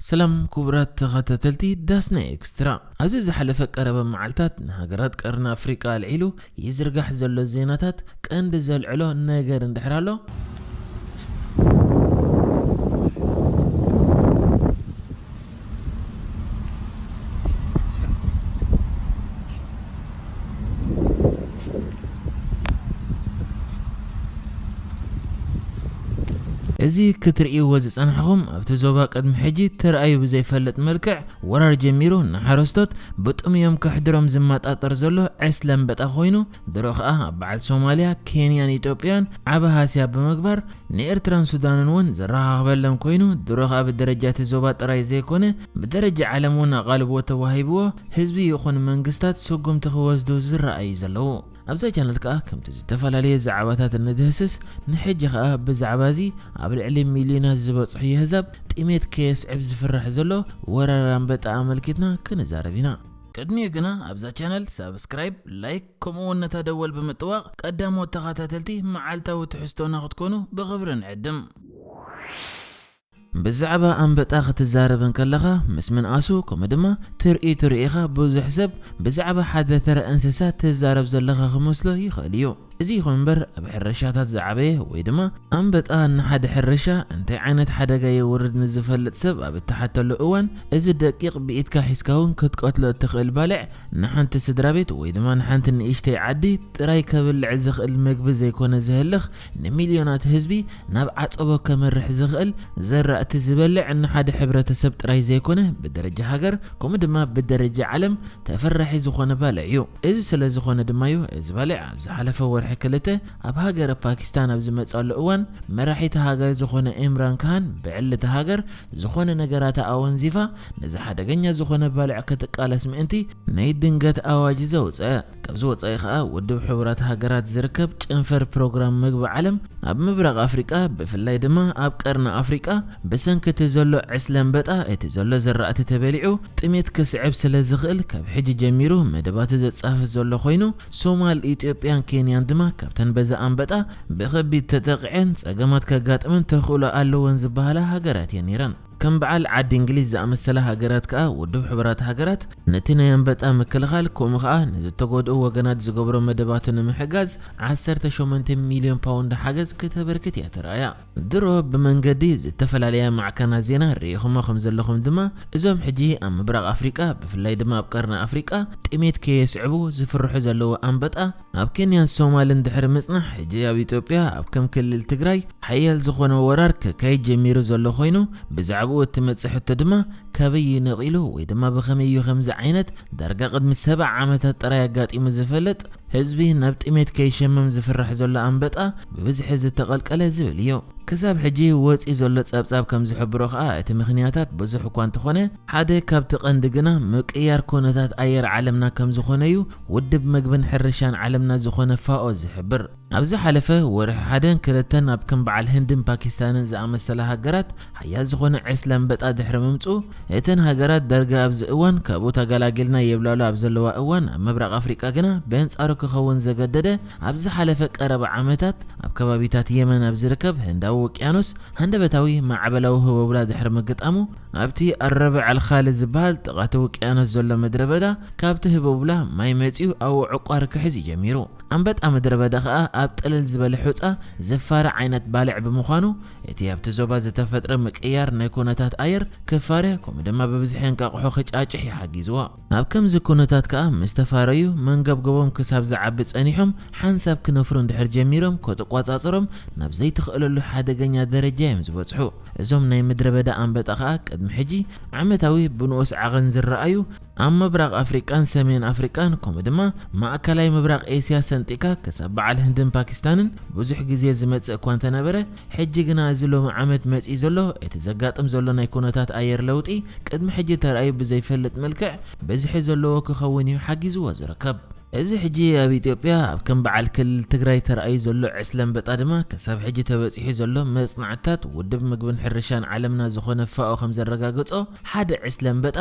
ሰላም ክቡራት ተኸታተልቲ ዳስና ኤክስትራ። ኣብዚ ዝሓለፈ ቀረበ መዓልታት ንሃገራት ቀርኒ ኣፍሪቃ ኣልዒሉ ይዝርጋሕ ዘሎ ዜናታት ቀንዲ ዘልዕሎ ነገር እንድሕር ኣሎ፣ እዚ ክትርእይዎ ዝጸናሕኹም ኣብቲ ዞባ ቅድሚ ሕጂ ተራእዩ ብዘይፈልጥ መልክዕ ወራር ጀሚሩ ንሓረስቶት ብጥምዮም ከሕድሮም ዝመጣጠር ዘሎ ዕስለ ኣንበጣ ኮይኑ፣ ድሮ ኸኣ ኣብ በዓል ሶማልያ፣ ኬንያን ኢትዮጵያን ዓቢ ሃስያ ብምግባር ንኤርትራን ሱዳንን እውን ዘረኻኽበሎም ኮይኑ፣ ድሮ ኸኣ ብደረጃ እቲ ዞባ ጥራይ ዘይኮነ ብደረጃ ዓለም እውን ኣቓልቦ ተዋሂብዎ ህዝቢ ይኹን መንግስታት ስጉምቲ ክወስዱ ዝረኣዩ ዘለዉ። ኣብዛ ቻነል ከኣ ከምቲ ዝተፈላለየ ዛዕባታት እንድህስስ፣ ንሕጂ ከኣ ብዛዕባ እዚ ኣብ ልዕሊ ሚልዮናት ዝበጽሑ የህዛብ ጥሜት ከየስዕብ ዝፍራሕ ዘሎ ወራር ኣንበጣ ኣመልኪትና ክንዛረብ ኢና። ቅድሚኡ ግና ኣብዛ ቻነል ሳብስክራይብ፣ ላይክ፣ ከምኡ እውን ነታ ደወል ብምጥዋቕ ቀዳሞት ተኸታተልቲ መዓልታዊ ትሕዝቶና ክትኮኑ ብኽብሪ ንዕድም። ብዛዕባ ኣንበጣ ክትዛረብ እንከለኻ፣ ምስ ምንኣሱ፣ ከምኡ ድማ ትርኢቱ ርኢኻ፣ ብዙሕ ሰብ ብዛዕባ ሓደ ተራ እንስሳ ትዛረብ ዘለኻ ክመስሎ ይኽእል እዩ። እዚ ይኹን እምበር፣ ኣብ ሕርሻታት ዝዓበየ ወይ ድማ ኣንበጣ ንሓደ ሕርሻ እንታይ ዓይነት ሓደጋ የውርድ ንዝፈልጥ ሰብ ኣብ እተሓተሉ እዋን፣ እዚ ደቂቕ ብኢድካ ሒዝካ እውን ክትቀትሎ እትኽእል ባልዕ፣ ንሓንቲ ስድራ ቤት ወይ ድማ ንሓንቲ ንእሽተይ ዓዲ ጥራይ ከብልዕ ዝኽእል ምግቢ ዘይኮነ ዘህልኽ፣ ንሚልዮናት ህዝቢ ናብ ዓጸቦ ከመርሕ ዝኽእል ዘራእቲ ዝበልዕ፣ ንሓደ ሕብረተሰብ ጥራይ ዘይኮነ ብደረጃ ሃገር፣ ከምኡ ድማ ብደረጃ ዓለም ተፈራሒ ዝኾነ ባልዕ እዩ። እዚ ስለ ዝኾነ ድማ እዩ፣ እዚ ባልዕ ኣብ ዝሓለፈ ወርሒ ክልተ ኣብ ሃገረ ፓኪስታን ኣብ ዝመጻሉ እዋን፣ መራሒቲ ሃገር ዝኾነ ኢምራን ካን ብዕሊ እታ ሃገር ዝኾነ ነገራት ኣወንዚፋ፣ ነዚ ሓደገኛ ዝኾነ ባልዕ ክትቃለስ ምእንቲ ናይ ድንገት ኣዋጅ ዘውጸ። ካብዚ ወጻኢ ከኣ፣ ውድብ ሕቡራት ሃገራት ዝርከብ ጨንፈር ፕሮግራም ምግቢ ዓለም፣ ኣብ ምብራቕ ኣፍሪቃ፣ ብፍላይ ድማ ኣብ ቀርኒ ኣፍሪቃ፣ ብሰንኪ እቲ ዘሎ ዕስለ ኣንበጣ፣ እቲ ዘሎ ዘራእቲ ተበሊዑ ጥሜት ክስዕብ ስለ ዝኽእል፣ ካብ ሕጂ ጀሚሩ መደባቱ ዘጻፍፍ ዘሎ ኮይኑ፣ ሶማል፣ ኢትዮጵያን ኬንያን ድማ ካብተን በዚ ኣንበጣ ብኸቢድ ተጠቒዐን ጸገማት ከጋጥመን ተኽእሎ ኣለወን ዝበሃላ ሃገራት እየን ነይረን። ከም በዓል ዓዲ እንግሊዝ ዝኣመሰላ ሃገራት ከኣ፣ ውድብ ሕቡራት ሃገራት ነቲ ናይ ኣንበጣ ምክልኻል፣ ከምኡ ከኣ ንዝተጎድኡ ወገናት ዝገብሮ መደባቱ ንምሕጋዝ ዓሰርተ ሸሞንተ ሚልዮን ፓውንድ ሓገዝ ክተበርክት እያ ተራእያ። ድሮ ብመንገዲ ዝተፈላለያ ማዕከናት ዜና ርኢኹሞ ከም ዘለኹም ድማ፣ እዞም ሕጂ ኣብ ምብራቕ ኣፍሪቃ፣ ብፍላይ ድማ ኣብ ቀርኒ ኣፍሪቃ፣ ጥሜት ከየስዕቡ ዝፍርሑ ዘለዉ ኣንበጣ፣ ኣብ ኬንያን ሶማልን ድሕሪ ምጽናሕ፣ ሕጂ ኣብ ኢትዮጵያ፣ ኣብ ከም ክልል ትግራይ፣ ሓያል ዝኾነ ወራር ከካይድ ጀሚሩ ዘሎ ኮይኑ፣ ብዛዕባኡ እትመጽእ ሕቶ ድማ፣ ካበይ እዩ ነቒሉ ወይ ድማ ብኸመይ እዩ ከምዚ ዓይነት ዳርጋ ቅድሚ ሰብዓ ዓመታት ጥራይ ኣጋጢሙ ዝፈልጥ ህዝቢ ናብ ጥሜት ከይሸመም ዝፍራሕ ዘሎ ኣንበጣ ብብዝሒ ዝተቐልቀለ ዝብል እዩ። ክሳብ ሕጂ ወፂኡ ዘሎ ጸብጻብ ከም ዝሕብሮ ከኣ፣ እቲ ምኽንያታት ብዙሕ እኳ እንተኾነ፣ ሓደ ካብቲ ቀንዲ ግና ምቅያር ኩነታት ኣየር ዓለምና ከም ዝኾነ እዩ ውድብ ምግብን ሕርሻን ዓለምና ዝኾነ ፋኦ ዝሕብር። ኣብ ዝሓለፈ ወርሒ ሓደን ክልተን ኣብ ከም በዓል ህንድን ፓኪስታንን ዝኣመሰላ ሃገራት ሓያል ዝኾነ ዕስለ ኣንበጣ ድሕሪ ምምጽኡ፣ እተን ሃገራት ዳርጋ ኣብዚ እዋን ካብኡ ተገላጊልና የብላሉ ኣብ ዘለዋ እዋን፣ ኣብ ምብራቕ ኣፍሪቃ ግና ብኣንጻሩ ክኸውን ዘገደደ፣ ኣብ ዝሓለፈ ቀረባ ዓመታት ኣብ ከባቢታት የመን ኣብ ዝርከብ ህንዳዊ ውቅያኖስ ሃንደበታዊ ማዕበላዊ ህቦብላ ድሕሪ ምግጣሙ፣ ኣብቲ ኣረብዕ ኣልኻሊ ዝበሃል ጥቓቲ ውቅያኖስ ዘሎ ምድረ በዳ፣ ካብቲ ህቦብላ ማይ መጺኡ ኣብኡ ዕቋር ክሕዝ እዩ ጀሚሩ። ኣንበጣ ምድረ በዳ ከኣ ኣብ ጥልል ዝበለ ሑጻ ዝፋረ ዓይነት ባልዕ ብምዃኑ፣ እቲ ኣብቲ ዞባ ዝተፈጥረ ምቅያር ናይ ኩነታት ኣየር ክፋረ፣ ከምኡ ድማ ብብዝሒ እንቃቑሖ ክጫጭሕ እዩ ሓጊዝዎ። ኣብ ከምዚ ኩነታት ከኣ ምስ ተፋረዩ፣ መንገብገቦም ክሳብ ዝዓቢ ጸኒሖም፣ ሓንሳብ ክነፍሩ እንድሕር ጀሚሮም፣ ክትቋጻጸሮም ናብ ዘይትኽእለሉ ሓደገኛ ደረጃ እዮም ዝበጽሑ። እዞም ናይ ምድረ በዳ ኣንበጣ ከኣ ቅድሚ ሕጂ ዓመታዊ ብንኡስ ዓቐን ዝረኣዩ፣ ኣብ ምብራቕ ኣፍሪቃን ሰሜን ኣፍሪቃን፣ ከምኡ ድማ ማእከላይ ምብራቕ ኤስያ ሰንጢካ ክሳብ በዓል ህንድን ፓኪስታንን ብዙሕ ግዜ ዝመጽእ እኳ እንተነበረ፣ ሕጂ ግና እዚ ሎሚ ዓመት መጺኡ ዘሎ፣ እቲ ዘጋጥም ዘሎ ናይ ኩነታት ኣየር ለውጢ፣ ቅድሚ ሕጂ ተራእዩ ብዘይፈልጥ መልክዕ ብዝሒ ዘለዎ ክኸውን እዩ ሓጊዝዎ ዝርከብ። እዚ ሕጂ ኣብ ኢትዮጵያ ኣብ ከም በዓል ክልል ትግራይ ተራእዩ ዘሎ ዕስለ ኣንበጣ ድማ ክሳብ ሕጂ ተበፂሑ ዘሎ መፅናዕትታት ውድብ ምግብን ሕርሻን ዓለምና ዝኾነ ፋኦ ከም ዘረጋገጾ ሓደ ዕስለ ኣንበጣ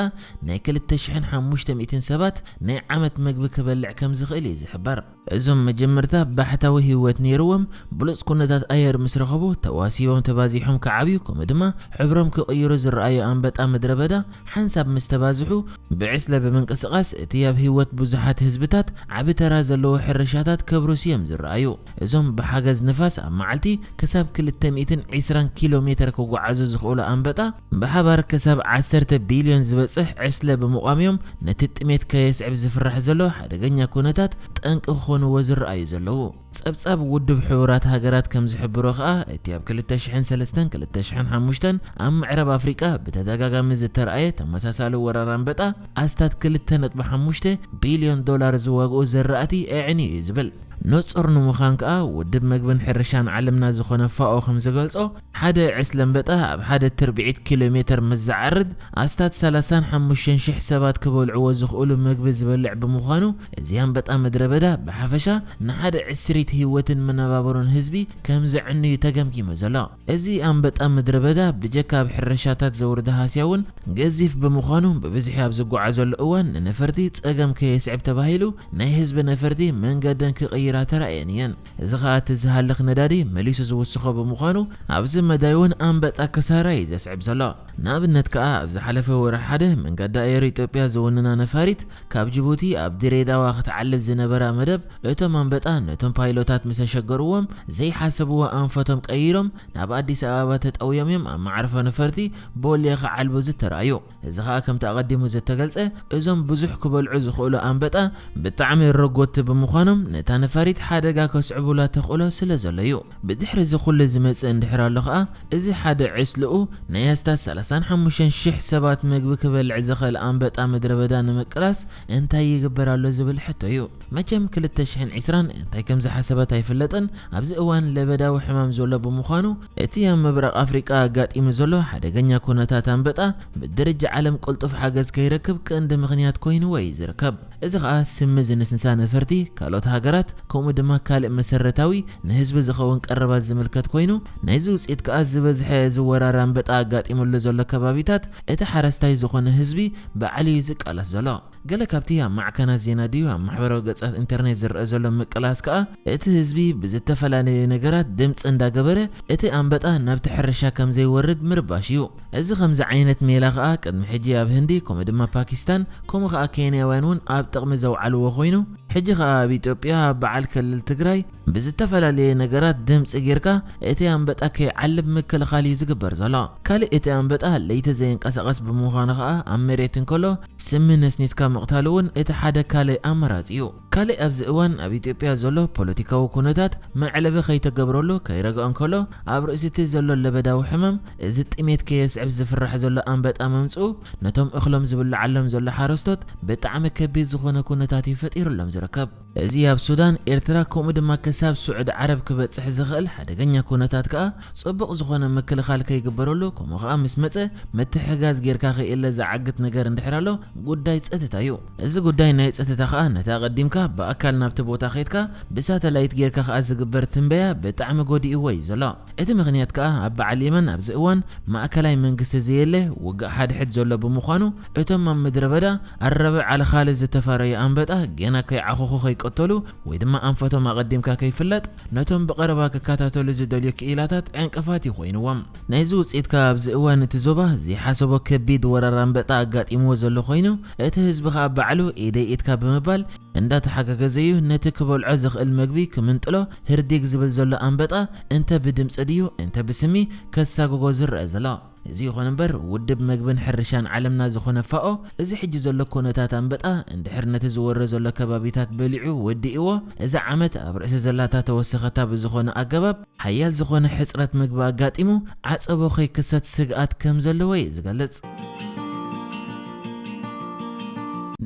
ናይ ክልተ ሽሕን ሓሙሽተ ሚእትን ሰባት ናይ ዓመት ምግቢ ክበልዕ ከም ዝኽእል እዩ ዝሕበር። እዞም መጀመርታ ባሕታዊ ህይወት ነይርዎም ብሉፅ ኩነታት ኣየር ምስ ረኸቡ ተዋሲቦም ተባዚሖም ክዓብዩ ከምኡ ድማ ሕብሮም ክቕይሩ ዝረኣዩ ኣንበጣ ምድረ በዳ ሓንሳብ ምስ ተባዝሑ ብዕስለ ብምንቅስቓስ እቲ ኣብ ህይወት ብዙሓት ህዝብታት ዓቢ ተራ ዘለዎ ሕርሻታት ከብርሱ እዮም ዝረኣዩ። እዞም ብሓገዝ ንፋስ ኣብ መዓልቲ ክሳብ ክልተ ሚእትን ዕስራን ኪሎ ሜትር ክጓዓዙ ዝኽእሉ ኣንበጣ ብሓባር ክሳብ ዓሰርተ ቢልዮን ዝበጽሕ ዕስለ ብምቋም እዮም ነቲ ጥሜት ከየስዕብ ዝፍራሕ ዘሎ ሓደገኛ ኩነታት ጠንቂ ክኾንዎ ዝረኣዩ ዘለዉ። ጸብጻብ ውድብ ሕቡራት ሃገራት ከም ዝሕብሮ ከኣ እቲ ኣብ ክልተ ሽሕን ሰለስተን ክልተ ሽሕን ሓሙሽተን ኣብ ምዕራብ ኣፍሪቃ ብተደጋጋሚ ዝተረኣየ ተመሳሳሊ ወራር ኣንበጣ ኣስታት ክልተ ነጥቢ ሓሙሽተ ቢልዮን ዶላር ዝዋግኡ ዘራእቲ ኣዕንዩ እዩ ዝብል። ንጹር ንምዃን ከኣ ውድብ መግብን ሕርሻን ዓለምና ዝኾነ ፋኦ ከም ዝገልጾ ሓደ ዕስለ ኣንበጣ ኣብ ሓደ ትርብዒት ኪሎ ሜትር ምስ ዝዓርድ ኣስታት ሰላሳን ሓሙሽተን ሽሕ ሰባት ክበልዕዎ ዝኽእሉ ምግቢ ዝበልዕ ብምዃኑ እዚ ኣንበጣ ምድረ በዳ ብሓፈሻ ንሓደ ዕስሪት ህይወትን መነባበሮን ህዝቢ ከም ዘዕንዩ ተገምጊሙ ዘሎ። እዚ ኣንበጣ ምድረ በዳ ብጀካ ኣብ ሕርሻታት ዘውርዶ ሃስያ እውን ገዚፍ ብምዃኑ ብብዝሒ ኣብ ዝጓዓዘሉ እዋን ንነፈርቲ ጸገም ከየስዕብ ተባሂሉ ናይ ህዝቢ ነፈርቲ መንገደን ክቕይራ ተራእየን እየን። እዚ ኸኣ እቲ ዝሃልኽ ነዳዲ መሊሱ ዝውስኾ ብምዃኑ ኣብዚ መዳይ እውን ኣንበጣ ክሳራ እዩ ዘስዕብ ዘሎ። ንኣብነት ከኣ ኣብ ዝሓለፈ ወርሒ ሓደ መንገዲ ኣየር ኢትዮጵያ ዝውንና ነፋሪት ካብ ጅቡቲ ኣብ ድሬዳዋ ክትዓልብ ዝነበራ መደብ እቶም ኣንበጣ ነቶም ፓይሎታት ምስ ኣሸገርዎም ዘይሓሰብዎ ኣንፈቶም ቀይሮም ናብ ኣዲስ ኣበባ ተጠውዮም እዮም ኣብ መዓርፎ ነፈርቲ ቦሌ ክዓልቡ ዝተራእዩ። እዚ ኸኣ ከምቲ ኣቐዲሙ ዝተገልጸ እዞም ብዙሕ ክበልዑ ዝኽእሉ ኣንበጣ ብጣዕሚ ረጎድቲ ብምዃኖም ነታ ነፋሪት ሓደጋ ከስዕቡላ ተኽእሎ ስለ ዘሎ እዩ። ብድሕሪ እዚ ኩሉ ዝመጽእ እንድሕር ኣሎ ኸኣ እዚ ሓደ ዕስልኡ ናይ ኣስታት ሰላሳን ሓሙሽተን ሽሕ ሰባት ምግቢ ክበልዕ ዝኽእል ኣንበጣ ምድረ በዳ ንምቅላስ እንታይ ይግበር ኣሎ ዝብል ሕቶ እዩ። መቸም ክልተ ሽሕን ዕስራን እንታይ ከም ዝሓሰበት ኣይፍለጥን። ኣብዚ እዋን ለበዳዊ ሕማም ዘሎ ብምዃኑ እቲ ኣብ ምብራቕ ኣፍሪቃ ኣጋጢሙ ዘሎ ሓደገኛ ኩነታት ኣንበጣ ብደረጃ ዓለም ቅልጡፍ ሓገዝ ከይረክብ ቀንዲ ምኽንያት ኮይንዎ እዩ ዝርከብ። እዚ ኸኣ ስሚ ዝንስንሳ ነፈርቲ ካልኦት ሃገራት ከምኡ ድማ ካልእ መሰረታዊ ንህዝቢ ዝኸውን ቀረባት ዝምልከት ኮይኑ ናይዚ ውፅኢት ከኣ ዝበዝሐ እዚ ወራር ኣንበጣ ኣጋጢሙሉ ዘሎ ከባቢታት እቲ ሓረስታይ ዝኾነ ህዝቢ ባዕሉ እዩ ዝቃለስ ዘሎ። ገለ ካብቲ ኣብ ማዕከናት ዜና ድዩ ኣብ ማሕበራዊ ገጻት ኢንተርኔት ዝረአ ዘሎ ምቅላስ ከኣ እቲ ህዝቢ ብዝተፈላለየ ነገራት ድምፂ እንዳገበረ እቲ ኣንበጣ ናብቲ ሕርሻ ከም ዘይወርድ ምርባሽ እዩ። እዚ ከምዚ ዓይነት ሜላ ከኣ ቅድሚ ሕጂ ኣብ ህንዲ ከምኡ ድማ ፓኪስታን ከምኡ ከኣ ኬንያውያን እውን ኣብ ጥቕሚ ዘውዓልዎ ኮይኑ ሕጂ ከኣ ኣብ ኢትዮጵያ ኣብ በዓል ክልል ትግራይ ብዝተፈላለየ ነገራት ድምፂ ጌርካ እቲ ኣንበጣ ከይዓልብ ምክልኻል እዩ ዝግበር ዘሎ። ካልእ እቲ ኣንበጣ ለይቲ ዘየንቀሳቐስ ብምዃኑ ከኣ ኣብ መሬት እንከሎ ስሚ ነስኒስካ ምቕታል እውን እቲ ሓደ ካልእ ኣማራፂ እዩ። ካልእ ኣብዚ እዋን ኣብ ኢትዮጵያ ዘሎ ፖለቲካዊ ኩነታት መዕለቢ ከይተገብረሉ ከይረግኦ እንከሎ ኣብ ርእሲ እቲ ዘሎ ለበዳዊ ሕማም እዚ ጥሜት ከየስዕብ ዝፍራሕ ዘሎ ኣንበጣ መምፅኡ ነቶም እኽሎም ዝብልዓሎም ዘሎ ሓረስቶት ብጣዕሚ ከቢድ ዝኾነ ኩነታት እዩ ፈጢሩሎም ዝርከብ። እዚ ኣብ ሱዳን፣ ኤርትራ ከምኡ ድማ ክሳብ ስዑዲ ዓረብ ክበጽሕ ዝኽእል ሓደገኛ ኩነታት ከኣ ጽቡቕ ዝኾነ ምክልኻል ከይግበረሉ ከምኡ ከኣ ምስ መጸ ምትሕጋዝ ጌርካ ከየለ ዝዓግት ነገር እንድሕር ኣሎ ጉዳይ ጸጥታ እዩ። እዚ ጉዳይ ናይ ጸጥታ ከኣ ነቲ ኣቐዲምካ ብኣካል ናብቲ ቦታ ከይድካ ብሳተላይት ጌርካ ከኣ ዝግበር ትንበያ ብጣዕሚ ጎዲእዎ እዩ ዘሎ። እቲ ምኽንያት ከኣ ኣብ በዓል የመን ኣብዚ እዋን ማእከላይ መንግስቲ ዘየለ ውግእ ሓድሕድ ዘሎ ብምዃኑ እቶም ኣብ ምድረ በዳ ኣረብዕ ዓለኻሊ ዝተፋረዩ ኣንበጣ ገና ከይዓኹኹ ከይቀተሉ ወይ ድማ ኣንፈቶም ኣቐዲምካ ከይፍለጥ ነቶም ብቐረባ ክከታተሉ ዝደልዩ ክኢላታት ዕንቅፋት እዩ ኮይንዎም። ናይዚ ውፅኢት ከኣ ኣብዚ እዋን እቲ ዞባ ዘይሓሰቦ ከቢድ ወራር ኣንበጣ ኣጋጢምዎ ዘሎ ኮይኑ እቲ ህዝቢ ከኣ ባዕሉ ኢደይ ኢድካ ብምባል እንዳተሓጋገዘ እዩ ነቲ ክበልዖ ዝኽእል መግቢ ክምንጥሎ ህርዲግ ዝብል ዘሎ ኣንበጣ እንተ ብድምፂ ድዩ እንተ ብስሚ ከሳግጎ ዝረአ ዘሎ። እዚ ይኹን እምበር ውድብ መግብን ሕርሻን ዓለምና ዝኾነ ፋኦ እዚ ሕጂ ዘሎ ኩነታት ኣንበጣ እንድሕር ነቲ ዝወረ ዘሎ ከባቢታት በሊዑ ወዲእዎ እዚ ዓመት ኣብ ርእሲ ዘላታ ተወሰኸታ ብዝኾነ ኣገባብ ሓያል ዝኾነ ሕፅረት ምግቢ ኣጋጢሙ ዓፀቦ ከይክሰት ስግኣት ከም ዘለዎ እዩ ዝገልፅ።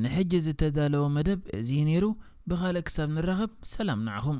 ንሕጂ ዝተዳለወ መደብ እዚ እዩ ነይሩ። ብኻልእ ክሳብ ንራኸብ ሰላም ንዓኹም።